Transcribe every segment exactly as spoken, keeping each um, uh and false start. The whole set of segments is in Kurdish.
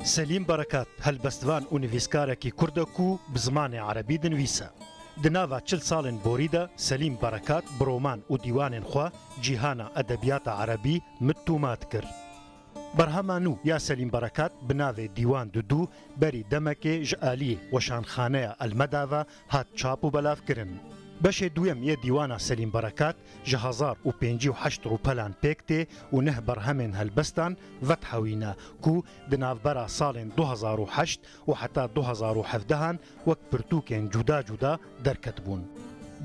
Selîm Berekat helbestvan û nivîskarekî kurd e ku bi zimanê erebî dinivîse. Di nava çil salên borî de Selîm Berekat bi roman û dîwanên xwe cîhana edebiyata erebî mit û mat kir. Berhema nû ya Selîm Berekat bi navê Dîwan Dudû berî demekê ji aliyê Weşanxaneya Elmeda ve hat çap û belavkirin. Beşê duyem yê dîwana Selîm Berekat ji hezar û pêncî û heşt rûpelan pêk tê û neh berhemên helbestan vedhewîne ku di navbera salên du hezar û heşt û heta du hezar û hevdehan wek pirtûkên cuda cuda derketibûn.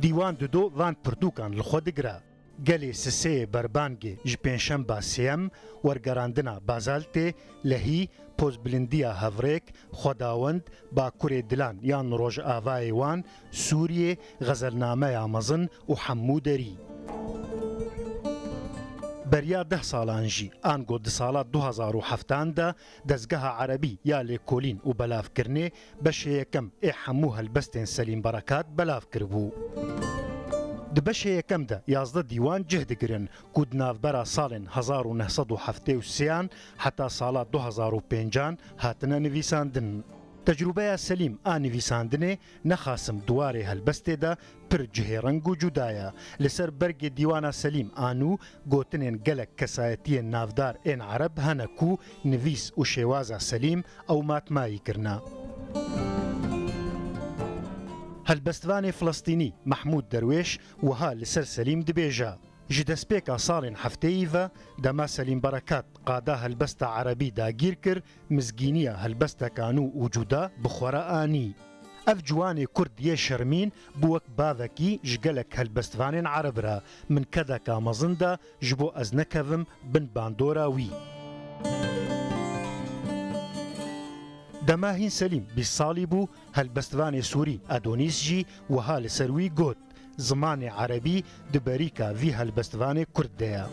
Dîwan Dido van pirtûkan li xwe digire. Gelê Siseyê Berbangê ji Pêncşemba Sêyem, Wergerandina Bazaltê, Lehî, Pozbilindiya Hevrêk, Xwedawend, Bakurê Dilan yan Rojavayê Wan, Sûriyê, Xezelnameya Mezin û hemû derî. Beriya deh salan jî, ango di sala du hezar û heftan de Dezgeha Erebî ya Lêkolîn û Belavkirinê beşê yekem ê hemû helbestên Selîm Berekat belav kiribû. Di beşê yekem de yazdeh dîwan cih digirin ku di navbera salên hezar û neh sed û heftê û sêyan heta sala du hezar û pêncan hatine nivîsandin. Tecrûbeya Selîm a nivîsandinê ne xasim di warê helbestê de pir cihêreng û cuda ye. Li ser bergê dîwana Selîm a nû gotinên gelek kesayetiyên navdar ên ereb hene ku nivîs û şêwaza Selîm ew matmayî kirine. Helbestvanê Filistînî Mehmûd Derwêş wiha li ser Selîm dibêje, Ji destpêka salên hefteyî ve dema Selîm Berekat qada helbesta erebî dagîr kir, mizgîniya helbesteka nû û cuda bi xwe re anî. Ev ciwanê kurd yê şermîn bû wek bavekî ji gelek helbestvanên ereb re. Min kedeka mezin da ji bo ez nekevim bin bandora wî. Dema hîn Selîm bîst salî bû, helbestvanê Sûrî Adonîs jî wiha li ser wî got, Zimanê erebî di berîka vî helbestvanê kurd de ye.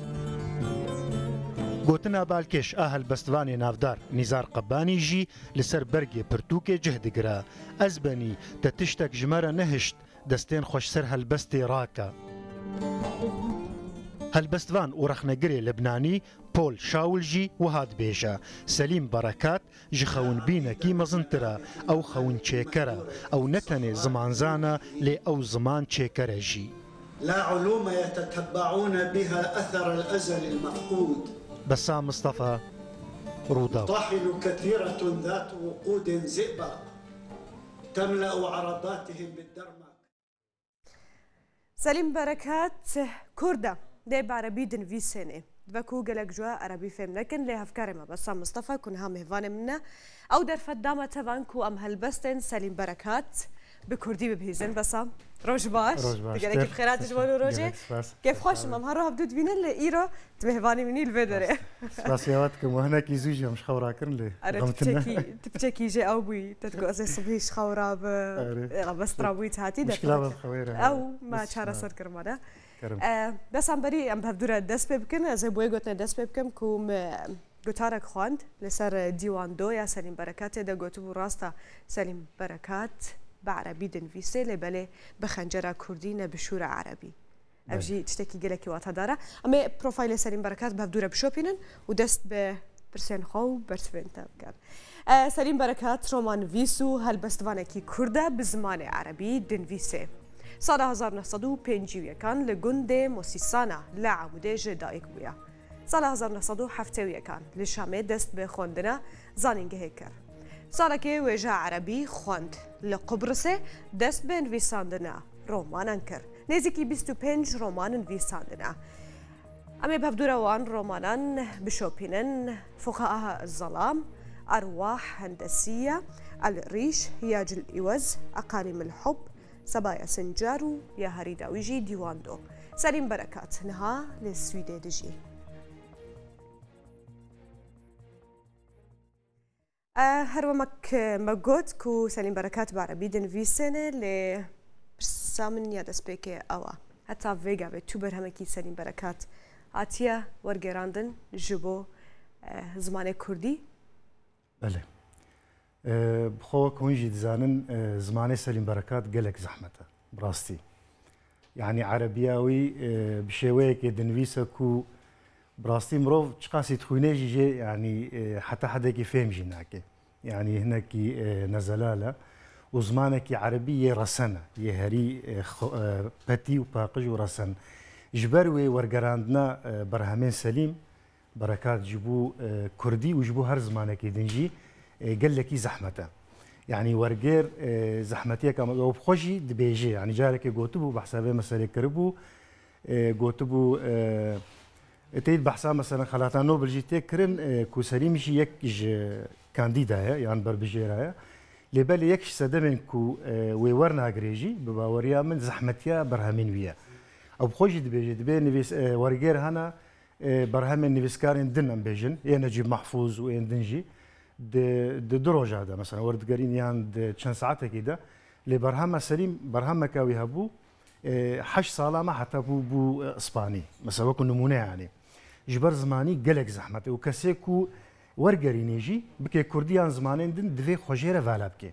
Gotina balkêş a helbestvanê navdar Nîzar Qebanî jî li ser bergê pirtûkê cih digire, Ez benî, te tiştek ji me re nehişt, destên xwe ji ser helbestê rake. Helbestvan û rexnegirê Libnanî Paul Shaul jî wiha dibêje, Selîm Berekat ji xewinbînekî mezintir e. Ew xewinçêker e. Ew ne tenê zimanzan e, lê ew zimançêker e jî. لا علوم يتتبعون بها أثر الأزل المفقود. Bessam Mistefa, Rûdaw. طاحن كثيرة ذات وقود زئبق تملأ عرباتهم بالدرمك. Selîm Berekat kurd e, dê bi erebî dinivîsênê. Dibe ku gelek ji we erebî fêm nekin, lê hevkarê me Bessam Mistefa ku niha mêvanê min e, ew derfet da me tevan ku em helbestên Selîm Berekat bi kurdî bibihîzin. Bessam, roj baş. Roj baş. Tu gelekî bi xêr hatî ji bo nû rojê. Gelek spas. Kêfxweş im, em her roj hevdû dibînin, lê îro tu mêvanê min î li vê derê. Spasiya we dikim, we hinekî zû jî em ji xew rakirin lê. Erê, tu piçekî, tu piçekî jê ew bûyî. Te digot ez ê sibhî ji xew rabim. Erê. Ê, bes rabûyî tu hatî. Muşkila derfet. Ew me çareser kir me de. Kerem. E, Bessam, berî em bi hevdû re dest pê bikin. Ez ê bi wê gotinê dest pê bikim ku me gotarek xwend li ser Dîwan Do ya Selîm Berekatê de gotibû, rast e, Selîm Berekat bi erebî dinivîsê, lê belê bi xencera kurdî, ne bi şûra erebî. Ev jî tiştekî gelekî watedar e. Em ê profîlê Selîm Berekat bi hevdû re bişopînin û dest bi pirsên xwe û bersivên te bikin. E, Selîm Berekat romanivîs û helbestvanekî kurd e, bi zimanê erebî dinivîsê. Sala hezar neh sed û pêncî û yekan li gundê Mosîsana li Amûdê ji dayik bûye. Sala hezar neh sed û heftê û yekan li Şamê dest bi xwendina zanîngehê kir. Salekê wêja erebî xwend. Li Qubrisê dest bi nivîsandina romanan kir. Nêzîkî bîst û pênc roman nivîsandine. Em ê bi hevdû re wan romanan bişopînin. Fuqaha Zelam, Erwah Hendesiye, El Rîş, Hiyacil Îwez, Eqalîm el Hub, Sebaya Sincar û ya herî dawî jî Dîwan Do. Selîm Berekat niha li Swîdê dijî. E, her wemek me got ku Selîm Berekat bi erebî dinivîsêne, lê pirsa min ya destpêkê ew e. Heta vê gavê tu berhemekî Selîm Berekat hatiye wergerandin ji bo, e, zimanê kurdî? Belê. E, bi xwe wek hûn jî dizanin, e, zimanê Selîm Berekat gelek zehmet e, bi rastî. Yanî erebiya wî, e, bi şêweyekê dinivîse ku bi rastî mirov çiqasî dixwîne jî jê, yanî, e, heta hedekî fêm jî nake. Yanî hinekî, e, nezelal e û zimanekî erebî yê resen e, yê herî, e, xo-, e, petî û paqij û resen. Ji ber wê wergerandina, e, berhemên Selîm Berekat ji bo, e, kurdî û ji bo her zimanekî din jî, e, gelekî zehmet e. Yanî wergêr, e, zehmetiyeke me, ew bi xwe jî dibêje. Yanî carekê gotibû, behsa vê meselê kiribû, e, gotibû, e, e, teyîd behsa mesela xelata Nobel jî tê kirin, e, ku Selîm jî yek ji kandîda ye, yan berbijêra ye. Lê belê yek ji sedemên ku, e, wê wernagirê jî, bi baweriya min zehmetiya berhemên wî ye. Ew bi xwe jî dibêje, dibê nivîs, e, wergêr hene, e, berhemên nivîskarên din em bêjin, ê Necîb Mehfûz û ên din jî, di, di du roja de, mesela werdigerîn yan di çend saetekî de, lê berhema Selîm, berhemeka wî hebû, e, heşt sala me heta bû, bû, e, Îspanî. Mesela wekû nimûne yanî. Ji ber zimanî gelek zehmet e û kesê ku wergerînê jî bike kurdî yan zimanên din divê xwe jê re vala bike.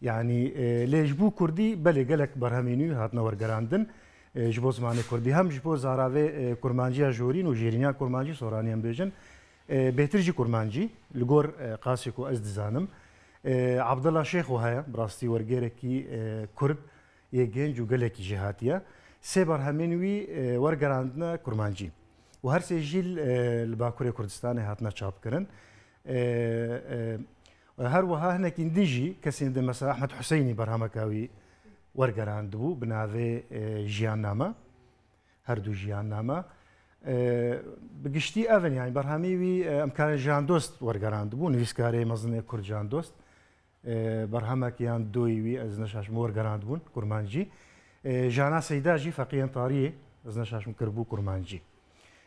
Yanî, e, lê ji bo kurdî belê gelek berhemên wî hatine wergerandin, e, ji bo zimanê kurdî. Hem ji bo zaravê, e, kurmanciya jorîn û jêrîniya kurmancî soranî em bêjin, e, bêtir jî kurmancî, li gor, e, qasê ku ez dizanim. E, Abdullah Şêxo heye, bi rastî wergêrekî, e, kurd yê genc û gelekî jêhatî ye. Sê berhemên wî, e, wergerandine kurmancî. Û her sê jî, e, li Bakurê Kurdistanê hatine çapkirin. E, e, Her wiha hinekî din jî kesên din, mesela Ehmed Huseynî berhemeka wî wergerandibû bi navê, e, Jiyanname. Her du Jiyanname. E, bi giştî ev in, yanî berhemî wî, e, em karin Can Dost wergerandibû, nivîskarê mezin ê Kurd Can Dost. E, berhemek yan doyî wî, ez neşaşim, wergerandibûn kurmancî. E, Jana Seyda jî feqiyên tariyê, ez neşaşim, kiribû kurmancî.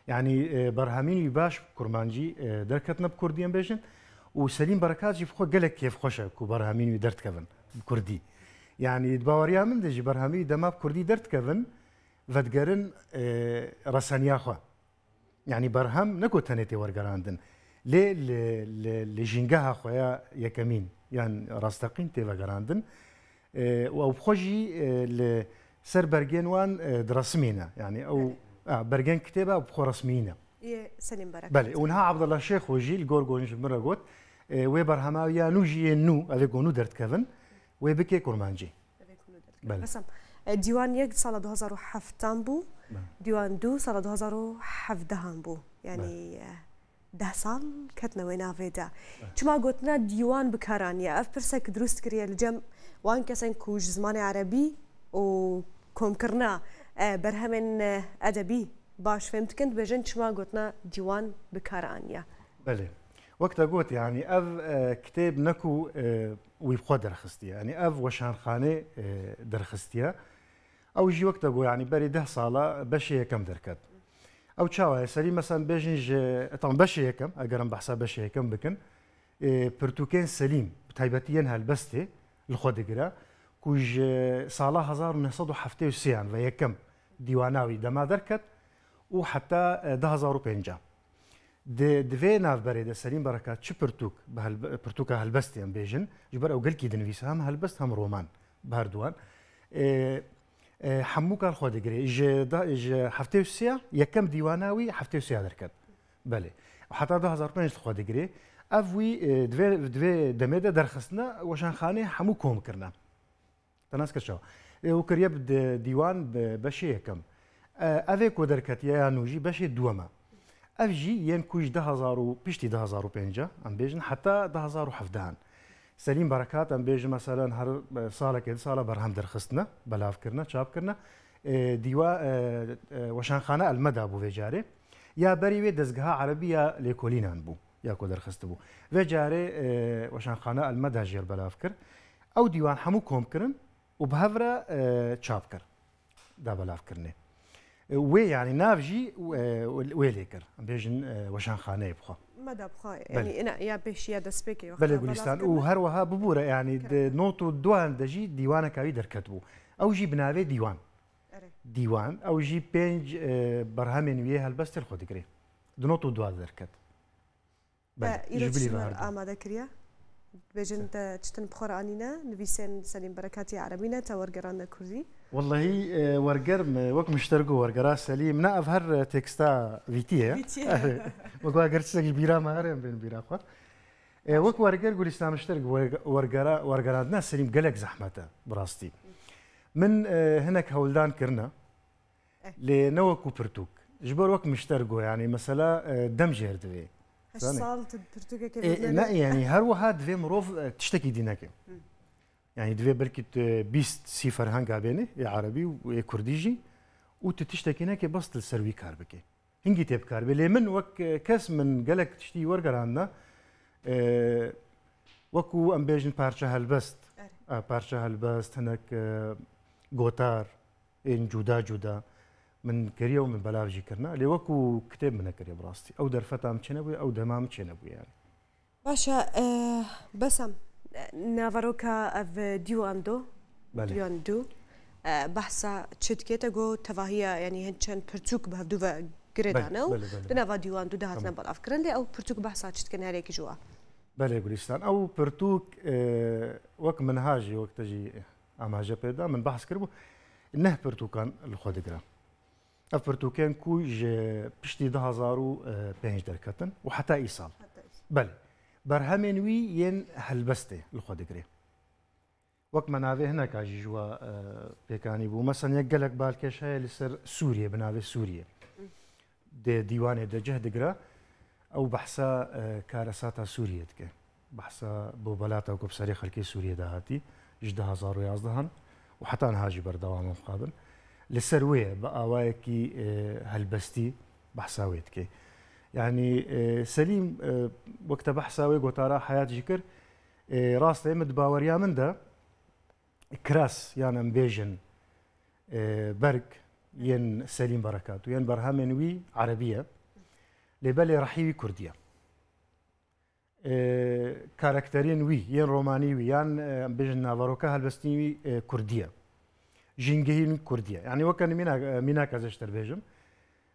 Yanî, e, berhemîn wî baş kurmancî, e, derketine bi kurdî em bêjin û Selîm Berekat jî bi xwe gelek kêfxweş e ku berhemîn wî derdikevin bi kurdî. Yanî di baweriya min de jî berhemî wî dema bi kurdî derdikevin, vedigerin, e, reseniya xwe. Yanî berhem ne ku tenê tê wergerandin, lê li, li, li jîngeha xwe ya yekemîn yan rasteqîn tê vegerandin. E, û ew bi xwe jî, e, li ser bergên wan, e, diresimîne. Yanî ew, Belê. a, bergên kitêba ew bi xwe resmîne. Yê Selîm Berekat. Belê. Û niha Abdullah Şêxo jî li gor gon ji min re got, e, wê berhema ya nû jî yê nû, ev ê ku nû derdikevin, wê bike kurmancî. Ev ê ku nû derdikevin. Belê. Mesela, e, dîwan yek sala du hazar û heftan bû, Belê. dîwan du sala du hazar û hevdehan bû. Yanî, Belê. e, deh sal ketine wê navê de. Çima gotina dîwan bi kar aniye? Ev pirsek dirust kiriye li cem wan kesên ku ji zimanê erebî û komkirina, e, berhemên, e, edebî baş fêm dikin, dibêjin çima gotina dîwan bi kar aniye? Belê. Wek te got, yanî ev, e, kitêb ne ku, e, wî bi xwe derxistiye. Yanî ev weşanxanê, e, derxistiye. Ew jî wek te got, yanî berî deh sala beşê yekem derket. Ew çawa ye? Serî mesela bêjin ji, e, tam beşê yekem, eger em behsa beşê yekem bikin, e, pirtûkên Selîm, bi taybetî yên helbestê li xwe digire, ku ji sala hezar û neh sed û heftê û sê yan ve yekem dîwana wî dema derket û heta, e, du hazar û pênc. Di, di vê navberê de Selîm Berekat çi pirtûk bi helbe-, pirtûka helbestê em bêjin, ji ber ew gelkî dinivîse, hem helbest hem roman, bi herduwan. E, e, hemû kar xwe digire. Ji da, ji heftê û sê ya, yekem dîwana wî heftê û sê ya derket. Belê. Heta du hazar pênc li xwe digire. Ev wî, e, di vê, di vê demê de derxistine, weşanxanê hemû kom kirine. Te nas kir çawa? E, û kiriye bi di-, dîwan bi beşê yekem. E, ev ê ku derketiye ya nû jî beşê duwem e. Ev jî yên ku ji du hazar û piştî du hazar û pênc, em bêjin, heta du hazar û hevdehan. Selîm Berekat, em bêjin, meselen, her, e, salekê, du sala berhem derxistine, belav kirine, çap kirine. E, dîwa, e, e, weşanxane Elmeda bû vê carê. Ya berî wê dezgeha erebî ya lêkolînan bû, ya ku derxistibû. Vê carê, e, weşanxane Elmeda jê re belav kir. Ew dîwan hemû kom kirin û bi hev re, e, çap kir. Da belavkirinê. E, wê, yanî nav jî, e, wê lê kir. Em bêjin, e, weşanxaneyê bi xwe. Me da bi xwe, Belê. yanî ina ya pêşiya destpêkê wexta Belê belavkirinê. Gulistan. Û her wiha bibûre, yanî di Kerem. not û duan de jî dîwaneka wî derketibû. Ew jî bi navê Dîwan. Erê. Dîwan, ew jî pênc, e, berhemên wî yê helbestê li xwe digire. Di not û dua de derket. Belê, Te îro ji bilî çi ji me re verdin. amade kiriye? Dibêjin te çitin bi xwe re anîne, nivîsên Selîm Berekatî erebî ne, te wergerandine kurdî? Wellahî, e, werger me, wek min ji te re got, wergera Selîm, ne, ev her, e, teksta Vîtî ye. Vîtî ye. Wek wa ger tiştek ji bîra me here, em bên bîra xwe. E, wek werger Gulîstan Mişterg, werge-, wergera-, wergerandina Selîm gelek zehmet e, bi rastî. Min, e, hinek hewldan kirine, Eh. lê ne wekû pirtûk. Ji ber wek Mişterg got, yanî mesela, e, dem jêr divê. Heşt Zanî? sal tu pirtûkekê E, vedine ne, lê. yanî her wiha divê mirov, e, tiştekî dî neke. Hı. Yanî divê belkî tu bîst sî ferhenga bênî, ê erebî û ê kurdî jî, û tu tiştekî neke bes tu li ser wî kar bike. Hingî tê bi kar be. Lê min wek, e, kes min gelek tiştî wergerandine, e, wekû em bêjin parça helbest. Erê. E, parça helbest, hinek, e, gotar, ên cuda cuda min kiriye û min belav jî kirine. Lê wekû kitêb min nekiriye bi rastî. Ew derfeta min çênebûye, ew dema min çênebûye yanî. Baş e, eh, Besem, eh, naveroka ev dîwan do, Belê. dîwan du, eh, behsa çi dike? Te got tevahiya, yanî hin çend pirtûk bi hevdû ve girê Belê, dane û belê, belê, di belê. nava dîwan du de hatine Tamam. belavkirin, lê ew pirtûk behsa çi dikin, her yekî ji wan? Belê Gulîstan, ew pirtûk, eh, wek min ha jî, wek te jî amaje pê da, min behs kiribû, neh pirtûkan li xwe digire. Ev pirtûkên ku ji piştî du hazar û pênc derketin û heta îsal. Heta îsal. Belê. Berhemên wî yên helbestê li xwe digirê. Wek me navê hineka jî ji we, e, pêkanî bû. Mesela yek gelek balkêş heye li ser Sûriyê, bi navê Sûriyê. Dê dîwanê de cih digire, ew behsa, e, karesata Sûriyê dike. Behsa bobalata ku bi serê xelkê Sûriyê de hatî, ji du hazar û yazdehan û heta niha jî berdewam e mixabin. Li ser wê ye, bi awayekî, e, helbestî behsa wê dike. Yanî, e, Selîm, e, wek te behsa wê gotara Heyat jî kir, e, rast e, min di baweriya min de kiras, yan em bêjin, e, berg yên Selîm Berekat û yên berhemên wî erebî ye. Lê belê rehî wî kurdî ye. E, karakterên wî, yên romanî wî, yan, e, em bêjin naveroka helbestî wî, e, kurdî ye. Jîngehî wî kurdî ye. Yanî weke nimîna-, e, mînak ez ji te bêjim.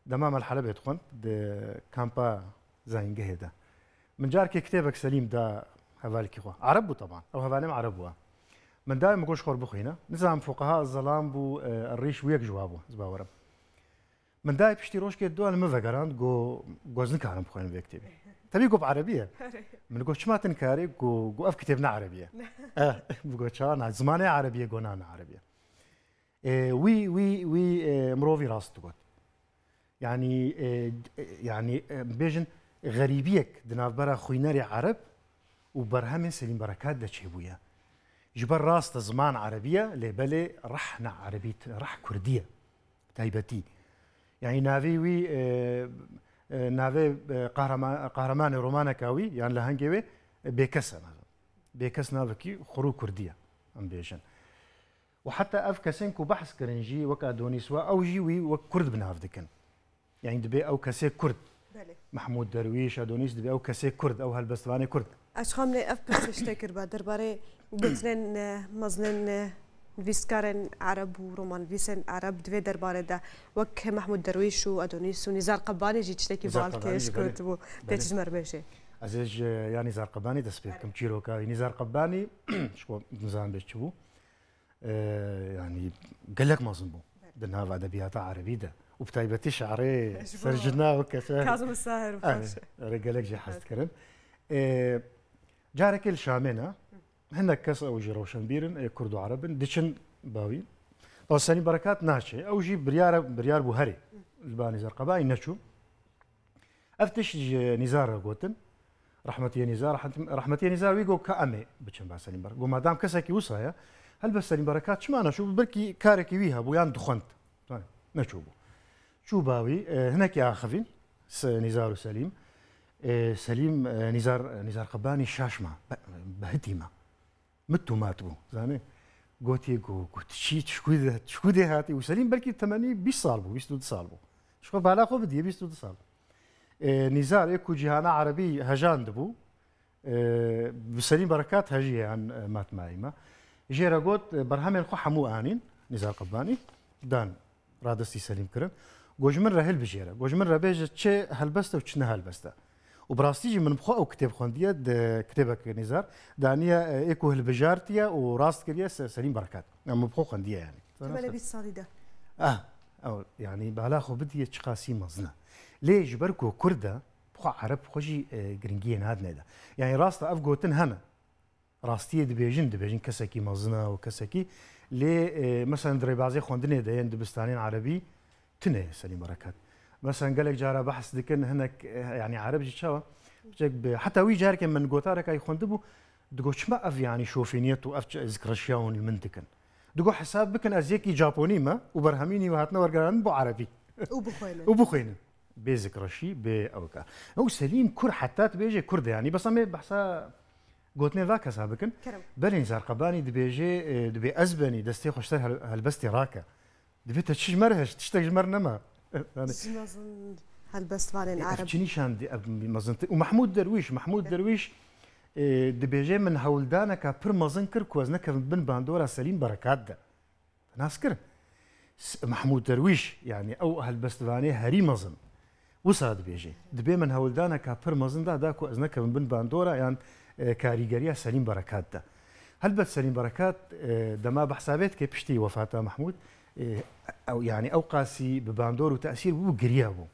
Dema me li Helebê dixwend, di kampa zayîngehê de. Min carkê kitêbek Selîm da hevalkî xwe. Ereb bû teban. Ew hevalê min Ereb bû. Min dayê, min got ji xwe bixwîne. Nizam fuqeha zelam bû, e, rîş wî yek ji wa bû, ez bawerim. Min dayê piştî rojkê dua li min vegerand, got, got, "Ez nikarim bixwînim vê kitêbê." Tevî got bi erebî ye. Min got, "Çima tu nikarî?" Got, got, "Ev kitêb ne erebî ye." Eh, min got, "Çawa ne? Zimanê erebî ye?" Got, "Na, ne erebî ye." E, wî, wî, wî, e, mirovî rast digot. Yanî, e, e, yanî, e, bêjin, xerîbiyek di navbera xwînerê ereb û berhemên Selîm Berekat de çêbûye. Ji ber rast e ziman erebî ye, lê belê reh ne erebî, reh kurdî ye. Taybetî. Yanî navê wî, e, e, navê, e, qahrema-, qahremanê romaneka wî, yan lehengê wê, e, Bêkes e, mesela. Bêkes navekî xurû kurdî ye, em bêjin. Û heta ev kesên ku behs kirin jî, wek Adonîs wa, ew jî wî wek kurd bi nav dikin. Yanî dibê ew kesê kurd. Belê. Mehmûd Derwîş, Adonîs dibê ew kesê kurd, ew helbestvanê kurd. Ez xam lê ev pirsê ji te kiriba, derbarê gotinên, e, mezinên, e, nivîskarên ereb û romanivîsên ereb di vê derbarê de, wek Mehmûd Derwîş û Adonîs û Nîzar Qebanî jî tiştekî Nîzar bal Qebanî kêş jî, belê. Kotibû. Tê Belê. tu ji me re bêjê. Ez ê ji, ya Nîzar Qebanî dest pê bikim. Belê. Çîroka wî. Nîzar Qebanî, ji xwe nizanim bê çi bû. E, yanî gelek mezin bû di nav edebiyata erebî de û bi taybetî şiarê Ji bo Serjina û kese Kazım Sahir Evet, baş. erê gelek jî hez Evet. dikirin. E, carekê li Şamê ne, hinek kes ew jî rewşenbîr in, e, kurd û ereb in, diçin bawî. Tawa Selîm Berekat naçe. Ew jî biryar, biryar bû herê. Li ba Nîzar Qebanî neçû. Ev tişt ji Nîzar re gotin. Rehmetiyê Nîzar, rehmet-, rehmetiyê Nîzar wî got ka em ê biçin ba Selîm Berekat. Got madam kesekî wisa ye, helbet Selîm Berekat çima neçû? Belkî karekî wî hebû yan dixwend. Neçûbû. Çû ba wî, e, hinekî axivîn, se-, Nîzar û Selîm. E, Selîm, e, Nîzar, Nîzar Qebanî şaş ma, be-, behitî ma. Mit û mat bû, zanî? Gotiye ku, ku tu çî, tu ji ku de, tu ji ku de hatî? Û Selîm belkî temenî bîst sal bû, bîst û du sal bû. Ji xwe bala xwe bidiye bîst û du sal. E, Nîzar ê ku cîhana erebî hejandibû, e, bi Selîm Berekat hejiye yan, e, matmayî me. Jê re got, e, berhemên xwe hemû anîn, Nîzar Qebanî, dan radestî Selîm kirin. Got ji min re hilbijêre. Got ji min re bêje çi helbest e û çi ne helbest e. Û bi rastî jî min bi xwe ew kitêb xwendiye, di kitêbek Nîzar daniye, e, ê ku hilbijartiye û rast kiriye Se-, Selîm Berekat. Em bi xwe xwendiye yanî. Temenê bîst salî de. Ah, ew, yanî bala xwe bidiye çiqasî mezin e. Lê ji ber ku Kurd e, Xwe ereb xwe jî, e, giringiyê nadine de. Yani rast e, ev gotin hene. Rastiyê dibêjin, dibêjin kesekî mezin e û kesekî. Lê, e, mesela di rêbazê xwendinê de yên dibistanên erebî tune ye Selîm Berekat. Mesela gelek cara behs dikin, hinek, e, yani ereb jî çawa? Piçek bi, heta wî carekê min gotarek ay xwendibû, digot çima ev yani şofêniyet û ev ç-, zikreşiya hûn li min dikin? Digot hesab bikin ez yekî Japonî me û berhemînî we hatine wergerandin bo erebî. Û bixwînin. Û bixwînin. Bê zikreşî, bê ewka. Ew Selîm Kur heta dibêje Kurd e, yanî bes em ê behsa gotinê va kesa bikin. Kerem. Belê Nizar Qebanî dibêje, e, dibê ez benî, destê xwe ji ser hel-, helbestê rake. Dibê te çi ji me re hişt, tiştek ji me re nema. Yani, Ji mezin helbestvanên e, ev ereb. Çi nîşan dî, ev mezintir. Û Mehmûd Derwîş, Mehmûd Derwîş, e, dibêje min hewldaneka pir mezin kir ku ez nekevim bin bandora Selîm Berekat de. Nas kirin. S-, Mehmûd Derwîş, yani ew helbestvanê herî mezin. Wisa dibêje. Dibê min hewldaneka pir mezin da, da ku ez nekevim bin bandora yan, e, karîgeriya Selîm Berekat de. Helbet Selîm Berekat, e, dema behsa vê dike piştî wefata Mehmûd, e, ew, yani ew qasî bi bandor û tesîr bû, giriya bû.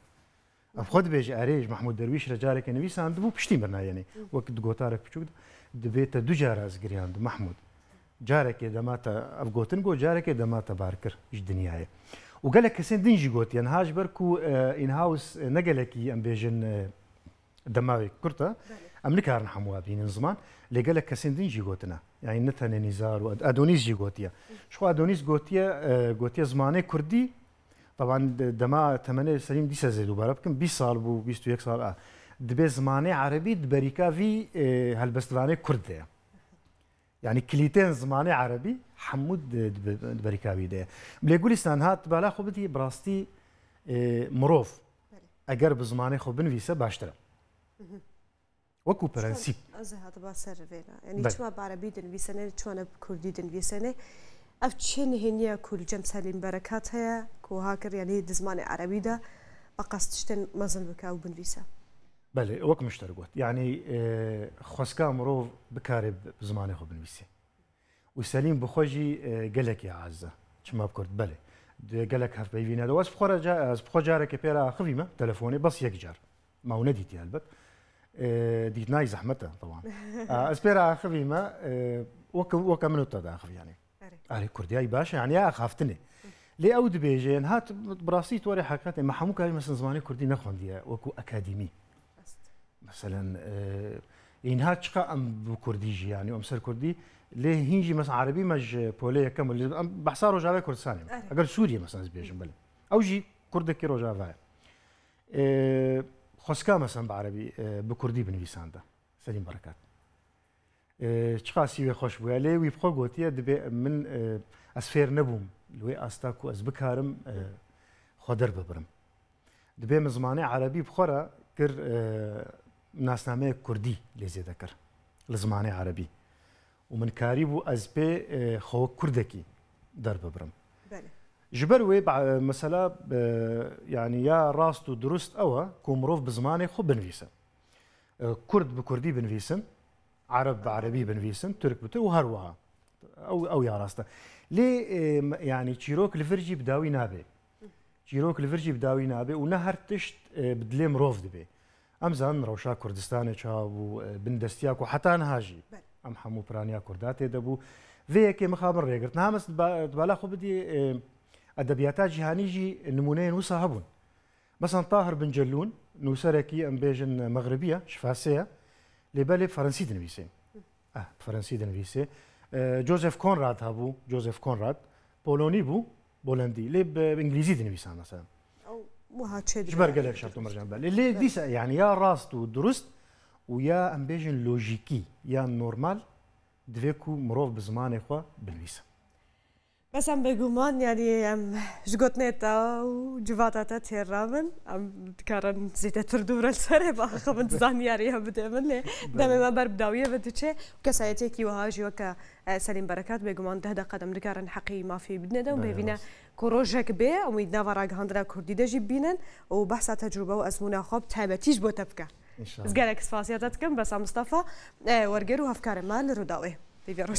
Ev xwe dibêje, erê, ji Mehmûd Derwîş re carekê nivîsandibû, piştî mirina yenê. Wek di gotarek piçûk de, dibê te du cara ez giriyandim, Mehmûd. Carekê dema te ev gotin got, carekê dema te bar kir ji dinyayê. Û gelek kesên din jî gotiye, niha ji ber ku, e, in-house, e, ne gelekî, em bêjin, e, dema wê kurt e, em nikarin hemû bînin ziman, lê gelek kesên din jî gotine. Yani ne tenê Nîzar û Ad-, Adonîs jî gotiye. Ji xwe Adonîs gotiye, e, gotiye zimanê kurdî, Taban de-, dema temenê Selîm dîsa zêde dubare bikim, bîst sal bû, bîst û yek sal a. Dibê zimanê erebî di berîka vî, e, helbestvanê kurd de ye. Yani kilîtên zimanê erebî hemû di, di, di berîka vî de ye. Lê Gulîstan hat bala xwe bidî, bi rastî, e, mirov Belê. eger bi zimanê xwe binivîse baştir e. Wekû prensîp. Ez ê hatiba ser vêna. Yanî Belê. çima bi erebî dinivîsene, çima ne bi kurdî dinivîsene? Ev çi nihêniye ku li cem Selîm Berekat heye, ku wiha kir, yanî di zimanê erebî de bi qas tiştên mezin bike û binivîse? Belê, wek min ji te re got. Yanî, e, xwezka mirov bikare bi, bi zimanê xwe binivîse. Û Selîm bi xwe jî, e, gelekî aciz e. Çima bi kurd? Belê. Di gelek hevpeyvîne de. Ez bi xwe re ca-, ez bi xwe carekê pê re axivî me, telefonê, bes yek car. Ma hûn nedîtiye helbet. E, dîtinayî zehmet e, taban. A, ez pê re axivî me, e, weke, weke min û te diaxivî, yanî. Erê. Erê, kurdiyayî baş e, yanî ya axaftinê. Lê ew dibêje, niha bi rastî tu werê heqîqetê, me hemû karî, mesela, zimanê kurdî nexwendiye, wekû akademî. Rast. Meselen, e, ê niha çiqa em bi kurdî jî, yanî em ser kurdî, lê hîn jî, mesela, erebî me ji polê yekem, em behsa Rojavayê Kurdistanê me. Erê. Eger Sûriye, mesela, ez bêjim, belê. Ew jî kurdekî Rojava ye. E, xwezka, mesela, bi erebî, e, bi kurdî binivîsanda. Selîm Berekat. E, çiqasî wê xweş bûye. Lê wî bi xwe gotiye, dibê min, e, ez fêr nebûm li wê asta ku ez bikarim, e, xwe derbibirim. Dibê min zimanê erebî bi xwe re kir, e, nasnameyek kurdî lê zêde kir li zimanê erebî. Û min karîbû ez pê, e, xwe wek kurdekî derbibirim. Belê. Ji ber wê ba-, mesela, e, yanî ya rast û durust ew e ku mirov bi zimanê xwe binivîse. E, kurd bi kurdî binivîsin, ereb bi erebî binivîsin, tirk bi tirk û her wiha. Ew, ew ya rast e. Lê, e, m-, yanî çîrok li vir jî bi dawî nabe. Çîrok li vir jî bi dawî nabe û ne her tişt, e, bi dilê mirov dibe. Em zanin rewşa Kurdistanê çawa bû, e, bindestiya ku heta niha jî Belê. em hemû piraniya Kurda tê de bû. Vê yekê mixabin rêgirt. Niha mes di ba-, di bala xwe bidî, e, edebiyata cîhanî jî nimûneyên wisa hebûn. Mesela Tahir Bin Cellûn, nûserekî, em bêjin, mexribî ye, ji Fasê ye. Lê belê bi ferensî dinivîsê. Eh, bi ferensî dinivîsê. E, Joseph Conrad hebû, Joseph Conrad. Polonî bû, Bolendî. Lê bi, bi îngilîzî dinivîsa mesela. Ew wiha çê Ji ber dibe. gelek şert û mercan belê. Lê Evet. dîsa, yani ya rast û durust û ya em bêjin lojîkî, ya normal, divê ku mirov bi zimanê xwe binivîse. Bes em bêguman, yanî em ji gotinê te û civata te têr rabin. Em dikarin zêdetir dû re li serê biaxivin, zaniyarî hev bide min, lê Belê. demê me ber bi dawiyê ve diçe. Kesayetiyekî wiha jî weke, e, Selîm Berekat, bêguman deh deqe dem dikarin heqî mafî bidine de û Belê, bêvîne rast. ku rojek bê, em wî di nava ragihandina kurdî de jî bibînin û behsa tecrûbe û ezmûna xwe bi taybetî ji bo te bike. Înşallah. Ez gelek spasiya te dikim, Besa Mistefa, e, werger û hevkarê me li Rûdawê. Pêviya rojek.